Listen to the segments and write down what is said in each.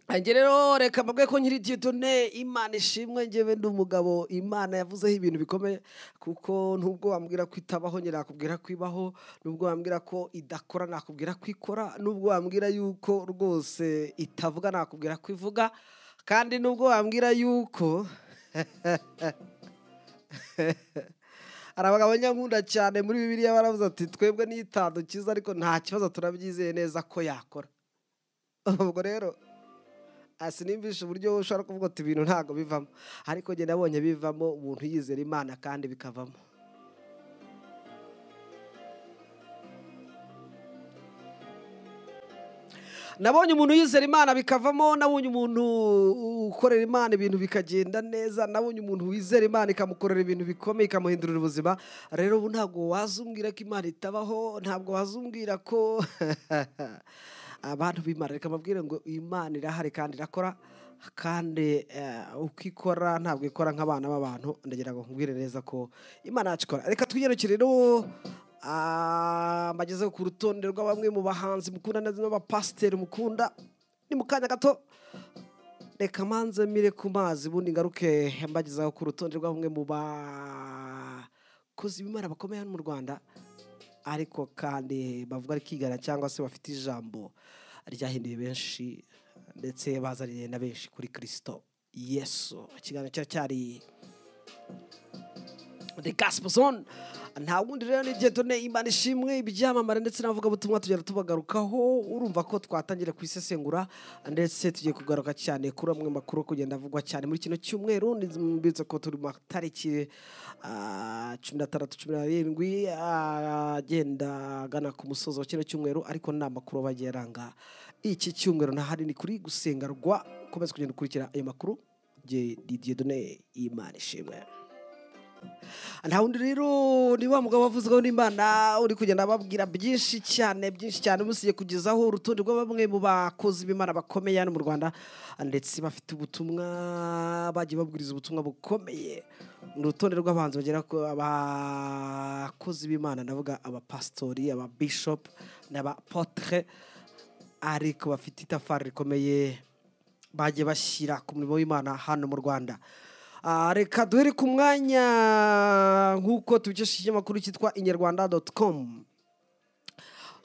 Njye rero reka mbabwe ko nkiri Dieudonné, Imana ishimwe, njyewe ndi umugabo Imana yavuzeho ibintu bikomeye, kuko nubwo wambwira ko itabaho njye nakubwira ko ibaho, nubwo wambwira ko idakora nakubwira ko ikora, nubwo wambwira yuko rwose itavuga nakubwira ko ivuga, kandi nubwo wambwira yuko hari abagabo nyankunda cyane muri Bibiliya baravuze ati twebwe nitadukiza ariko nta kibazo turabyizeye neza ko yakora. Ubwo rero sinimbisha uburyo ushobora kuvuga ati ibintu ntago bivamo, ariko njye nabonye bivamo umuntu yizera Imana kandi bikavamo. Nabonye umuntu yizera Imana bikavamo, nabonye umuntu ukorera Imana ibintu bikagenda neza, nabonye umuntu wizera Imana ikamukorera ibintu bikomeye ikamuhindurira ubuzima. Rero ubu ntabwo wazumbwira ko Imana itabaho, ntabwo wazumbwira ko abantu b'Imana. Reka mbabwire ngo Imana irahari kandi irakora, kandi uko ikora ntabwo ikora nk'abana b'abantu. Ndagira ngo nkubwire neza ko Imana yacu ikora. Reka twigerukire rero mbagezeho ku rutonde rwa bamwe mu bahanzi mukunda ndetse n'abapasiteri mukunda. Ni mu kanya gato, reka manze mire ku mazi ubundi ngaruke mbagezaho ku rutonde rwa bamwe mu bakozi b'Imana bakomeye hano mu Rwanda, ariko kandi bavuga rikigana cyangwa se bafite ijambo ryahinduye benshi ndetse bazaniye na benshi kuri Kristo Yesu. Ikiganiro cyari The Gospel Zone. Nta wundi rero ni Dieudonné, Imana ishimwe, ibyamamare ndetse n'abavugabutumwa tugera tubagarukaho. Urumva ko twatangira kwisesengura ndetse tugiye kugaruka cyane kuri amwe makuru kugenda avugwa cyane muri kino cyumweru. Mbitse ko turi mu matariki 16 17 agenda agana ku musozo wa kino cyumweru, ariko nta makuru bagiye aranga iki cyumweru. Ntahari ni kuri gusenga rwa komeza kugenda ukurikira ayo makuru. Dieudonné, Imana ishimwe. Nta wundi rero ni wa mugabo wavuzweho n'Imana uri kugenda ababwira byinshi cyane byinshi cyane, musiye kugezaho urutonde rwa bamwe mu bakozi b'Imana bakomeye hano mu Rwanda ndetse bafite ubutumwa, bagiye babwiriza ubutumwa bukomeye. Urutonde rw'abahanzi bagera ku abakozi b'Imana, ndavuga abapastori, ababishop n'abapotre, ariko bafite itafari rikomeye bagiye bashyira ku murimo w'Imana hano mu Rwanda. Reka duhere ku mwanya nk'uko tubikesha ikinyamakuru cyitwa inyarwanda.com.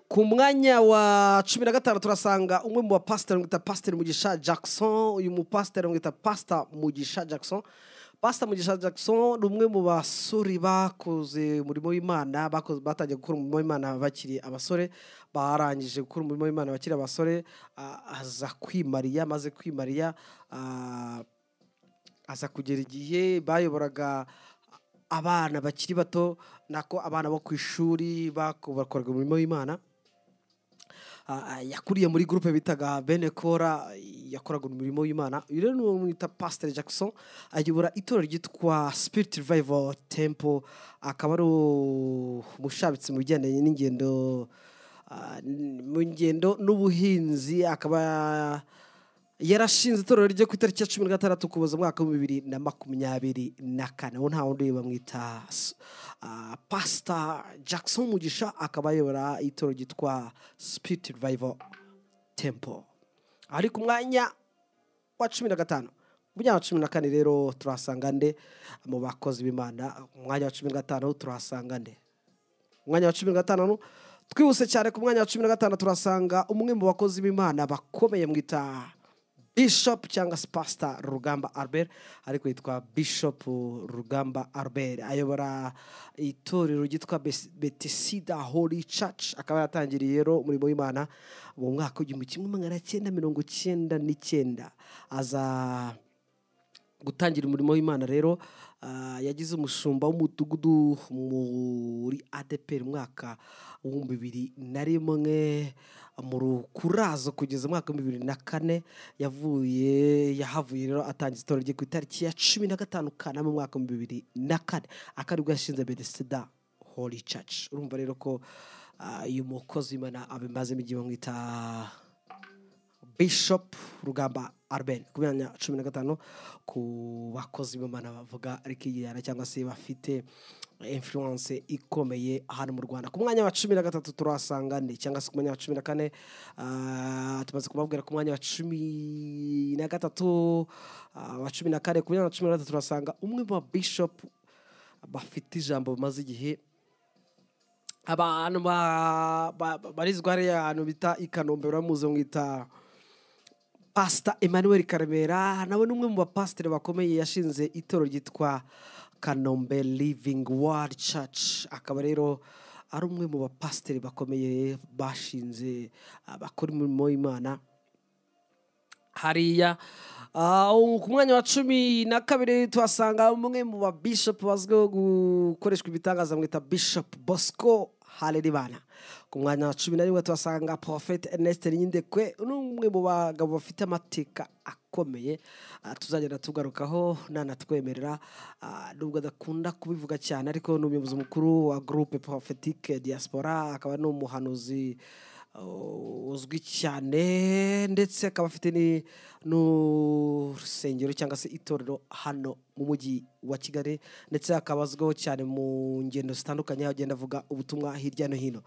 Ku mwanya wa 15 turasanga umwe mu bapasiteri mwita Pastor Mugisha Jackson. Uyu mupasiteri mwita Pastor Mugisha Jackson. Pastor Mugisha Jackson ni umwe mu basore bakoze umurimo w'Imana, batangiye gukora umurimo w'Imana bakiri abasore, barangije gukora umurimo w'Imana bakiri abasore, aza kwimariya, amaze kwimariya aza kugera igihe bayoboraga abana bakiri bato, nako abana bo ku ishuri bakoraga umurimo w'Imana. Yakuriye muri groupe bitaga Bene Kora, yakoraga umurimo w'Imana. Uyu rero ni mwita Pastor Jackson, ayobora itorero ryitwa Spirit Revival Temple, akaba ari umushabitsi mu bijyanye n'ingendo, mu ngendo n'ubuhinzi, akaba yarashinze itorero rye ku itariki ya 16 Ukuboza umwaka wa 2024. Uwo nta wundi bamwita Pastor Jackson Mugisha, akaba ayobora itorero ryitwa Spirit Revival Temple. Ari ku mwanya wa 15. Mu mwanya wa 14 rero turahasanga nde mu bakozi b'Imana? Mu mwanya wa 15 turahasanga nde? Mu mwanya wa 15 twihuse cyane, ku mwanya wa 15 turasanga umwe mu bakozi b'Imana bakomeye mwita Bishop cyangwa se Pastor Rugamba Albert, ariko yitwa Bishop Rugamba Albert, ayobora itorero ryitwa Bethesda Holy Church, akaba yatangiriye rero umurimo w'Imana mu mwaka 1999. Aza gutangira umurimo w'Imana rero, yagize umushumba w'umudugudu muri ADPR mwaka 2001 mu Rukurazo kugeza mwaka 2004. Yahavuye rero atangiza itorero rye ku itariki ya 15 Kanama mwaka 2004, akaribwo yashinze Bethesda Holy Church. Urumva rero ko uyu mukozi w'Imana abimazemo igihe, bamwita Bishop Rugamba Albert, ku myanya 15 ku bakozi b'Imana bavuga rikigirana cyangwa se bafite influence ikomeye hano mu Rwanda. Ku mwanya wa 13 turasanga ni, cyangwa se ku mwanya wa 14, tumaze kubabwira ku mwanya wa 13, wa 14, ku mwanya wa 13 turasanga umwe mu bishop bafite ijambo bamaze igihe, abantu barizwa hariya ahantu bita i Kanombe, baramuzi mwita Pastor Emmanuel Karemera. Nawe ni umwe mu bapasiteri bakomeye, yashinze itorero ryitwa Kanombe Living Word Church, akaba rero ari umwe mu bapasiteri bakomeye bashinze, bakora umurimo w'Imana hariya. Ku mwanya wa 12 tuhasanga umwe mu ba bishop bazwiho gukoreshwa ibitangaza, mwita Bishop Bosco Harerimana. Ku mwanya wa 11 tuhasanga Prophet Ernest Nyindekwe, ni umwe mu bagabo bafite amateka akomeye, tuzagenda tugarukaho nanatwemerera, nubwo adakunda kubivuga cyane, ariko ni umuyobozi mukuru wa Groupe Prophétique Diaspora, akaba n'umuhanuzi uzwi cyane, ndetse akaba afite n'urusengero cyangwa se itorero hano mu mujyi wa Kigali, ndetse akaba azwiho cyane mu ngendo zitandukanye, aho agenda avuga ubutumwa hirya no hino.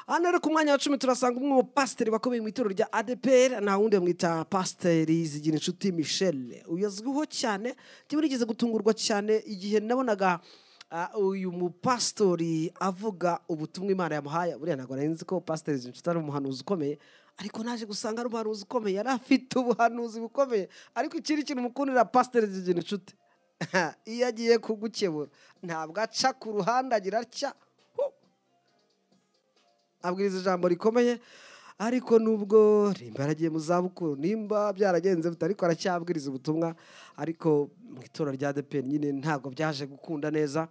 Hano rero ku mwanya wa 10 turasanga umwe mu pasiteri bakomeye mu itorero rya ADEPR, nta wundi bamwita Pasiteri Zigirinshuti Michel. Uyu azwiho cyane, njyewe nigeze gutungurwa cyane igihe nabonaga uyu mupasitori avuga ubutumwa Imana yamuhaye. Buriya ntabwo nari nzi ko Pasiteri Zigirinshuti ari umuhanuzi ukomeye, ariko naje gusanga ari umuhanuzi ukomeye, yari afite ubuhanuzi bukomeye. Ariko ikindi kintu mukundira Pasiteri Zigirinshuti, iyo agiye kugukebura ntabwo aca ku ruhande, agira atya, abwiriza ijambo rikomeye. Ariko nubwo nimba yaragiye mu zabukuru, nimba byaragenze bite, ariko aracyabwiriza ubutumwa. Ariko mu itorero rya ADEPR nyine ntabwo byaje gukunda neza,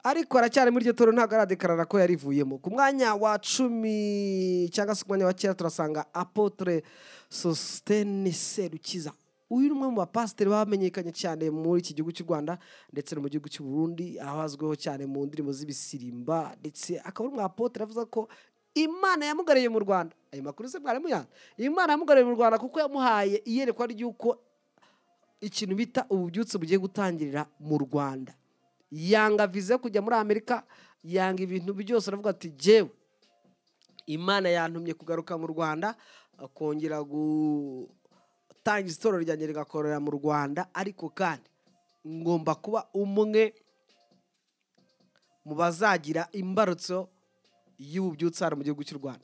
ariko aracyari muri iryo torero, ntabwo aradekarara ko yarivuyemo. Ku mwanya wa 10 cyangwa se ku mwanya wa 9 turasanga Apotre Sostene Serukiza. Uyu ni umwe mu bapasiteri bamenyekanye cyane muri iki gihugu cy'u Rwanda ndetse no mu gihugu cy'u Burundi, aho azwiho cyane mu ndirimbo z'ibisirimba, ndetse akaba ari umwapotre avuga ko Imana yamugareye mu Rwanda. Ayo makuru se mwari muyazi? Imana yamugareye mu Rwanda kuko yamuhaye iyerekwa ry'uko ikintu bita ububyutse bugiye gutangirira mu Rwanda. Yanga vize kujya muri Amerika, yanga ibintu byose, aravuga ati jewe Imana yantumye kugaruka mu Rwanda, kongera gutangiza itorero ryanjye rigakorera mu Rwanda, ariko kandi ngomba kuba umwe mu bazagira imbarutso y'ububyutse hano mu gihugu cy'u Rwanda.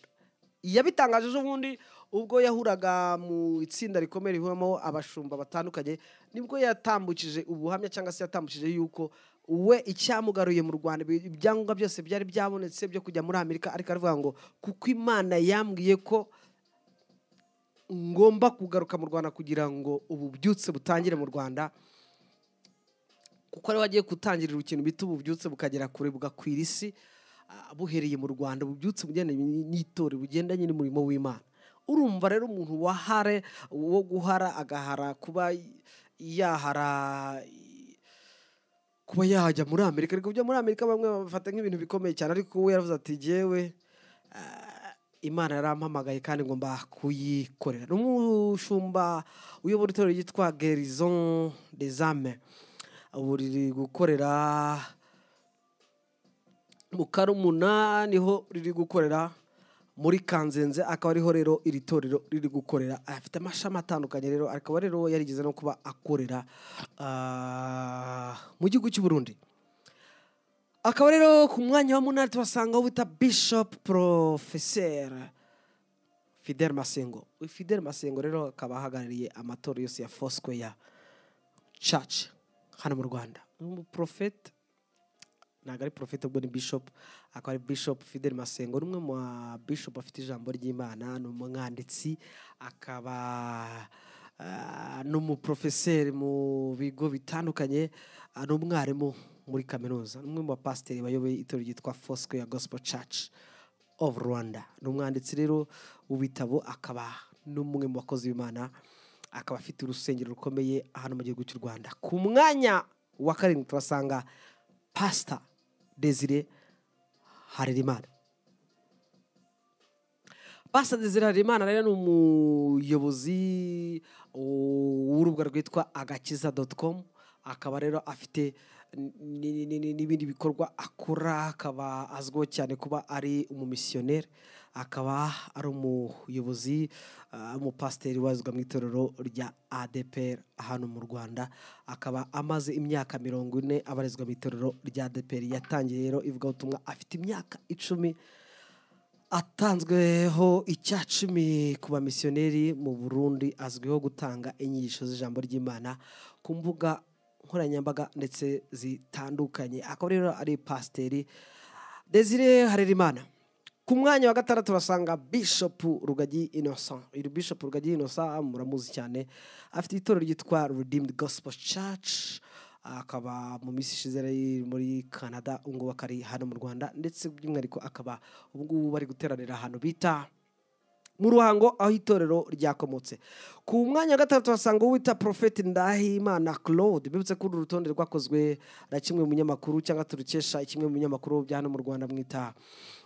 Yabitangaje ejo bundi ubwo yahuraga mu itsinda rikomeye rihuramo abashumba batandukanye, nibwo yatambukije ubuhamya cyangwa se yatambukije yuko we icyamugaruye mu Rwanda, ibyangombwa byose byari byabonetse byo kujya muri Amerika, ariko aravuga ngo kuko Imana yambwiye ko ngomba kugaruka mu Rwanda kugira ngo ububyutse butangire mu Rwanda, kuko ari wagiye gutangirira ikintu bita ububyutse bukagera kure bugakwira isi, buhereye mu Rwanda, ububyutse bugendanye n'itorero, bugendanye n'umurimo w'Imana. Urumva rero umuntu wahare wo guhara agahara kuba yahara kuba yajya muri Amerika, ariko kujya muri Amerika bamwe bafata nk'ibintu bikomeye cyane, ariko we yaravuze ati jewe Imana yarampamagaye kandi ngomba kuyikorera. N'umushumba uyobora itorero ryitwa Guérison des Âmes, ubu riri gukorera mu Karumuna, niho riri gukorera muri Kanzenze, akaba ariho rero iri torero riri gukorera. Afite amashami atandukanye rero, akaba rero yarigeze no kuba akorera mu gihugu cy'u Burundi. Akaba rero ku mwanya wa 8 tuhasanga uwo bita Bishop Professeur Fidel Masengo. Uyu Fidel Masengo rero akaba ahagarariye amatorero yose ya Foursquare Church hano mu Rwanda. Ni umuprofete, ntabwo ari profete ubwo ni bishop, akaba ari Bishop Fidel Masengo, ni umwe mu ba bishop afite ijambo ry'Imana, ni umwanditsi, akaba n'umuprofeseri mu bigo bitandukanye, ni umwarimu muri kaminuza, ni umwe mu bapasiteri bayoboye itorero ryitwa Foursquare Gospel Church of Rwanda. Ni umwanditsi rero w'ibitabo, akaba n'umwe mu bakozi b'Imana, akaba afite urusengero rukomeye hano mu gihugu cy'u Rwanda. Ku mwanya wa 7 turasanga Pastor Desire Harerimana. Pastor Desire Harerimana rero ni umuyobozi w'urubuga rwitwa agakiza.com, akaba rero afite n'ibindi bikorwa akora. Akaba azwiho cyane kuba ari umumisiyoneri, akaba ari umuyobozi, umupasiteri wazwa mu itorero rya ADEPR hano mu Rwanda. Akaba amaze imyaka 40 abarizwa mu itorero rya ADEPR. Yatangiye rero ivugabutumwa afite imyaka 10, atanzweho 10% ku bamisiyoneri mu Burundi. Azwiho gutanga inyigisho z'ijambo ry'Imana ku mbuga nkoranyambaga ndetse zitandukanye. Akaba rero ari pasiteri Desire Harerimana. Ku mwanya wa gatandatu turasanga Bishop Rugagi Innocent. Uyu Bishop Rugagi Innocent muramuzi cyane, afite itorero ryitwa Redeemed Gospel Church. Akaba mu minsi ishize yari muri Canada, ubu ngubu akaba ari hano mu Rwanda, ndetse by'umwihariko akaba ubu ngubu bari guteranira ahantu bita mu Ruhango aho itorero ryakomotse. Ku mwanya wa gatandatu tuhasanga uwita Prophet Ndahimana Claude. Bibutse ko uru rutonde rwakozwe na kimwe mu binyamakuru cyangwa turukesha kimwe mu binyamakuru bya hano mu Rwanda, mwita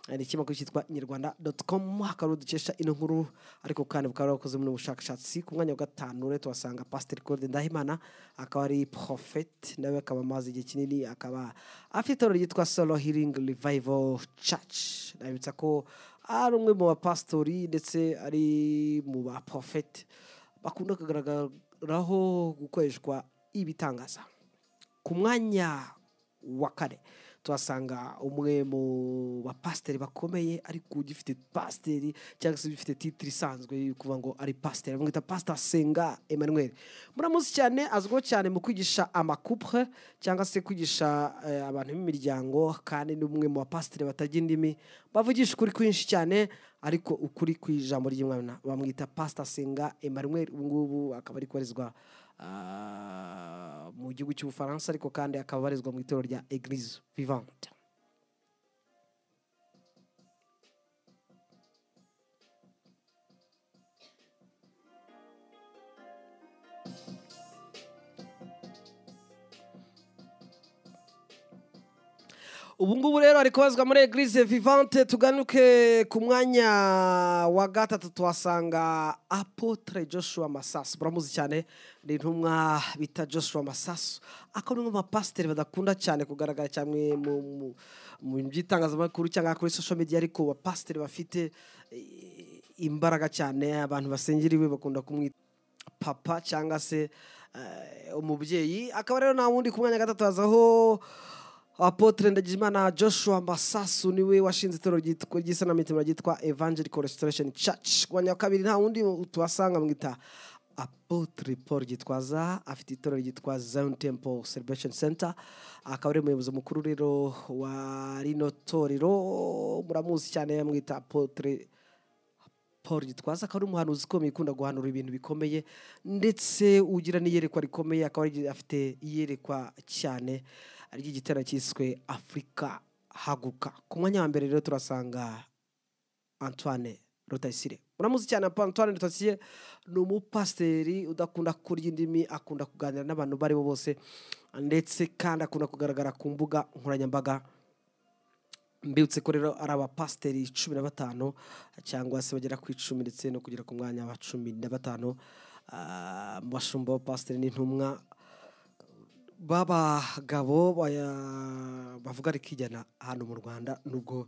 ni ikinyamakuru cyitwa inyarwanda.com, akaba dukesha ino nkuru, ariko kandi bukaba bwakoze muri ubushakashatsi. Ku mwanya wa gatanu rero tuhasanga Pastor Claude Ndahimana, akaba ari prophet, nawe akaba amaze igihe kinini, akaba afite itorero ryitwa Solo Healing Revival Church. Nabibutsa ko ari umwe mu bapasitori ndetse ari mu baprofeti bakunda kugaragaraho gukoreshwa ibitangaza. Ku mwanya wa kane tuhasanga umwe mu bapasiteri bakomeye, ariko ugifite pasiteri cyangwa se ugifite titire isanzwe yo kuvuga ngo ari pasiteri, bamwita Pastor Senga Emmanuel. Muramuzi cyane, azwiho cyane mu kwigisha amakupure cyangwa se kwigisha abantu b'imiryango, kandi ni umwe mu bapasiteri batagira indimi, bavugisha ukuri kwinshi cyane, ariko ukuri kw'ijambo ry'Imana. Bamwita Pastor Senga Emmanuel. Ubu ngubu akaba ari kubarizwa mu gihugu cy'Ubufaransa, ariko kandi akaba abarizwa mu itorero rya Eglise Vivante. Ubu ngubu rero ari kubazwa muri Eglise Vivante. Tuganuke ku mwanya wa gatatu tuhasanga Apotre Joshua Masasu. Muramuzi cyane, ni intumwa bita Joshua Masasu, akaba ari umwe mu bapasiteri badakunda cyane kugaragara cyane mu by'itangazamakuru cyangwa kuri social media, ariko abapasiteri bafite imbaraga cyane, abantu basengera iwe bakunda kumwita papa cyangwa se umubyeyi. Akaba rero nta wundi ku mwanya wa gatatu hazaho Apotre Ndagijimana Joshua Masasu, niwe washinze itorero ry'isanamitima ryitwa Evangelical Restoration Church. Ku mwanya wa kabiri nta wundi tuhasanga, mwita Apotre Paul Gitwaza, afite itorero ryitwa Zion Temple Celebration Center, akaba ari umuyobozi mukuru rero wa rino torero. Muramuzi cyane, yamwita Apotre Paul Gitwaza, akaba ari umuhanuzi ukomeye ukunda guhanura ibintu bikomeye ndetse ugira n'iyerekwa rikomeye. Akaba afite iyerekwa cyane ry'igitero cyiswe Afrika Haguka. Ku mwanya wa mbere rero turasanga Antoine Rutayisire. Muramuzi cyane, Antoine Rutayisire ni umupasiteri udakunda kurya indimi, akunda kuganira n'abantu bari bo bose, ndetse kandi akunda kugaragara ku mbuga nkoranyambaga. Mbibutse ko rero ari abapasiteri 15 cyangwa se bagera ku 10 ndetse no kugera ku mwanya wa 15 mu bashumba b'abapasiteri n'intumwa b'abagabo bavuga rikijyana hano mu Rwanda, nubwo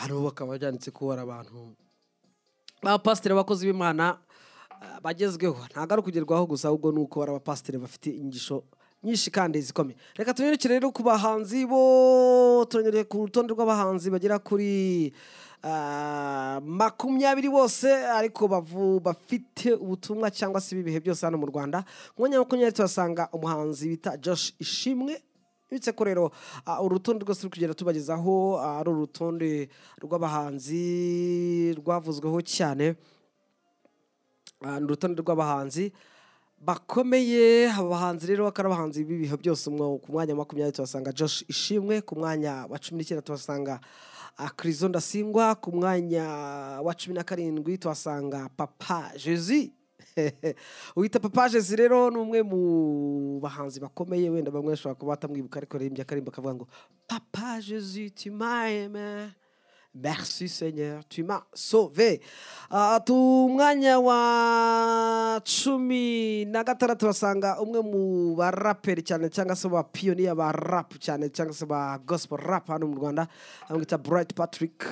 hano bakaba byanditse ko ari abantu b'abapasiteri abakozi b'Imana bagezweho. Ntabwo ari ukugerwaho gusa, ahubwo ni uko ari abapasiteri bafite inyigisho nyinshi kandi zikomeye. Reka tunyarukire rero ku bahanzi bo, turanyereye ku rutonde rw'abahanzi bagera kuri 20 bose, ariko bafite ubutumwa cyangwa se ibihe byose hano mu Rwanda. Ku mwanya wa 20 tuhasanga umuhanzi bita Josh Ishimwe. Bitse ko rero urutonde rwose ruri kugenda tubagezaho ari urutonde rw'abahanzi rwavuzweho cyane, ni urutonde rw'abahanzi bakomeye. Abahanzi rero bakaba ari abahanzi b'ibihe byose. Ku mwanya wa 20 tuhasanga Josh Ishimwe, ku mwanya wa 19 tuhasanga Krizo Ndasingwa, ku mwanya wa 17 tuhasanga Papa Jesus. Uwita Papa Jesus rero ni umwe mu bahanzi bakomeye, wenda bamwe bashobora kuba batamwibuka, ariko aririmbye akarimba akavuga ngo Papa Jesus tu m'as aimé. Merci Seigneur, tu m'as sauvé. Mwanya wa 16 turasanga umwe mu baraperi cyane cyangwa se ba pioneer ba rap cyane cyangwa se ba gospel rap hano mu Rwanda, amwita Bright Patrick.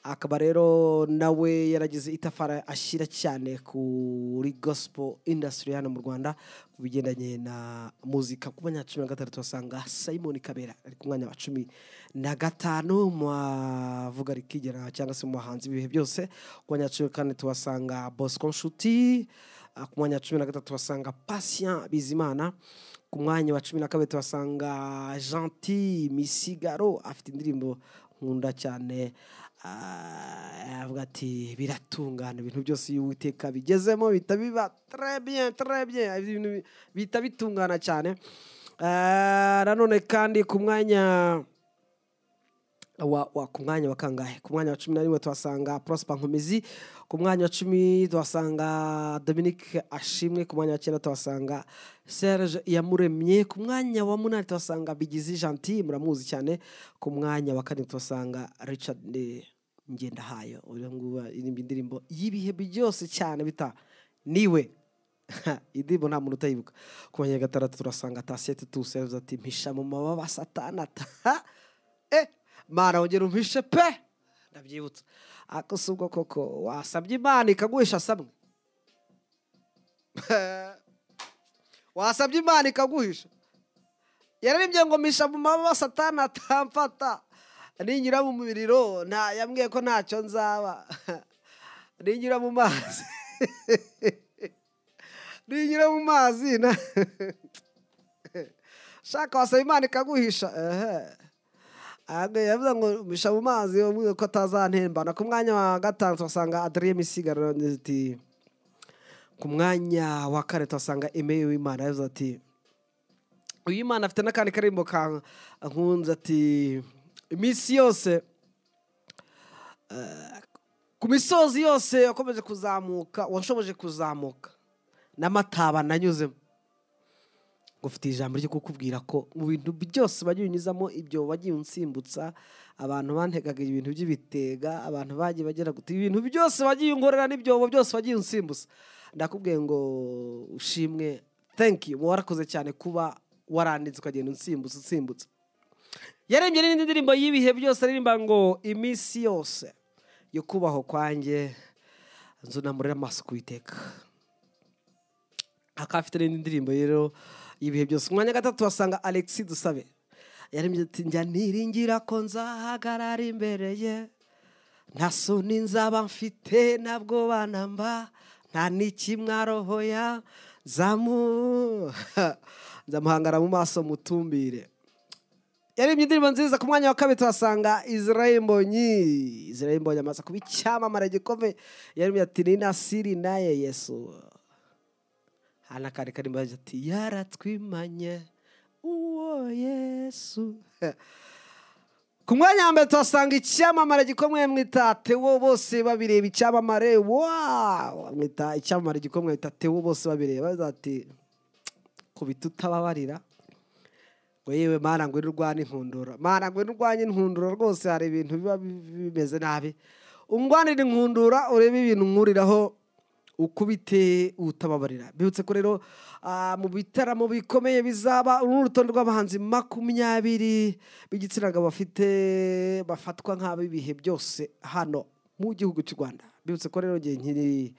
Akaba rero nawe yaragize itafara ashyira cyane kuri gospel industry hano mu Rwanda ku bigendanye na muzika. Ku mwanya wa 16 tuhasanga Simon Kabera, ari ku mwanya wa 15 mu bavuga rikigera cyangwa se mu bahanzi b'ibihe byose. Ku mwanya wa 14 tuhasanga Bosco Nshuti, ku mwanya wa 13 tuhasanga Patient Bizimana, ku mwanya wa 12 tuhasanga Gentil Misigaro, afite indirimbo nkunda cyane, avuga ati biratungana ibintu byose iyo Uwiteka bigezemo bihita biba très bien, très bien, ibintu bihita bitungana cyane. Nanone kandi ku mwanya wa ku mwanya wa kangahe, ku mwanya wa 11 tuhasanga Prosper Nkomezi, ku mwanya wa 10 tuhasanga Dominique Ashimwe, ku mwanya wa 9 tuhasanga Serge Iyamuremye, ku mwanya wa 8 tuhasanga Bigizi Gentil, muramuzi cyane, ku mwanya wa 4 tuhasanga Richard Ngendahayo, uyu nguyu aririmba indirimbo y'ibihe byose cyane bita Niwe. Indirimbo nta muntu utayibuka. Ku mwanya wa 6 turasanga Tassiette Tuse, yavuze ati mpisha mu mababa Satani ata Mana wongera umpishe pe, ndabyibutsa. Ariko si ubwo koko wasabye Imana ikaguhisha samwe? Wasabye Imana ikaguhisha? Yararimbye ngo mpisha mu mababa Satani atamfata, ninyura mu muriro nta, yambwiye ko ntacyo nzaba, ninyura mu mazi, ninyura mu mazi na shaka wasaba Imana ikaguhisha. Yavuze ngo mpisha mu mazi yambwiye ko atazantembana. Ku mwanya wa 5 tuhasanga Adrien Misigaro, ati ku mwanya wa 4 tuhasanga Aimé Uwimana, yavuze ati Uwimana afite n'akandi karimbo ka nkunze, ati iminsi yose ku misozi yose wakomeje kuzamuka, washoboje kuzamuka n'amataba nanyuzemo, ngufite ijambo ryo kukubwira ko mu bintu byose bagiye unyuzamo, ibyo wagiye unsimbutsa, abantu bantegaga ibintu by'ibitega, abantu bagiye bagera guti ibintu byose wagiye unkorera n'ibyobo byose wagiye unsimbutsa, ndakubwiye ngo ushimwe, thank you, warakoze cyane kuba waranditse ukagenda unsimbutsa unsimbutsa. Yarembye n'indi ndirimbo y'ibihe byose aririmba ngo iminsi yose yo kubaho kwanjye nzunamurira amaso ku Uwiteka. Akaba afite n'indi ndirimbo rero y'ibihe byose. Ku mwanya wa 3 tuhasanga Alexis Dusabe, yarembye ati njya niringira ko nzahagarara imbere ye, nta soni nzaba mfite ntabwo banamba, nta n'ikimwaroho ya nzamuhangara mu maso mutumbire. Yarembye indirimbo nziza. Ku mwanya wa 2 tuhasanga Israel Mbonyi. Israel Mbonyi amaze kuba icyamamare gikomeye, yarembye ati ni Nasiri naye Yesu. Hana kari karimbo ati yaratwimanye uwo Yesu. Ku mwanya wa 1 tuhasanga icyamamare gikomeye mwita Theo bose babireba, icyamamare wow, mwita icyamamare gikomeye mwita Theo bose babireba, baza ati kubita utababarira ngo yewe Mana ngo urwane inkundura, Mana ngo urwanye inkundura, rwose hari ibintu biba bimeze nabi, ungwanira inkundura urebe ibintu nkuriraho ukubite utababarira. Bibutse ko rero mu bitaramo bikomeye bizaba uru rutonde rw'abahanzi 20 b'igitsina gabo bafite bafatwa nk'ab'ibihe byose hano mu gihugu cy'u Rwanda. Bibutse ko rero ngiye nkiri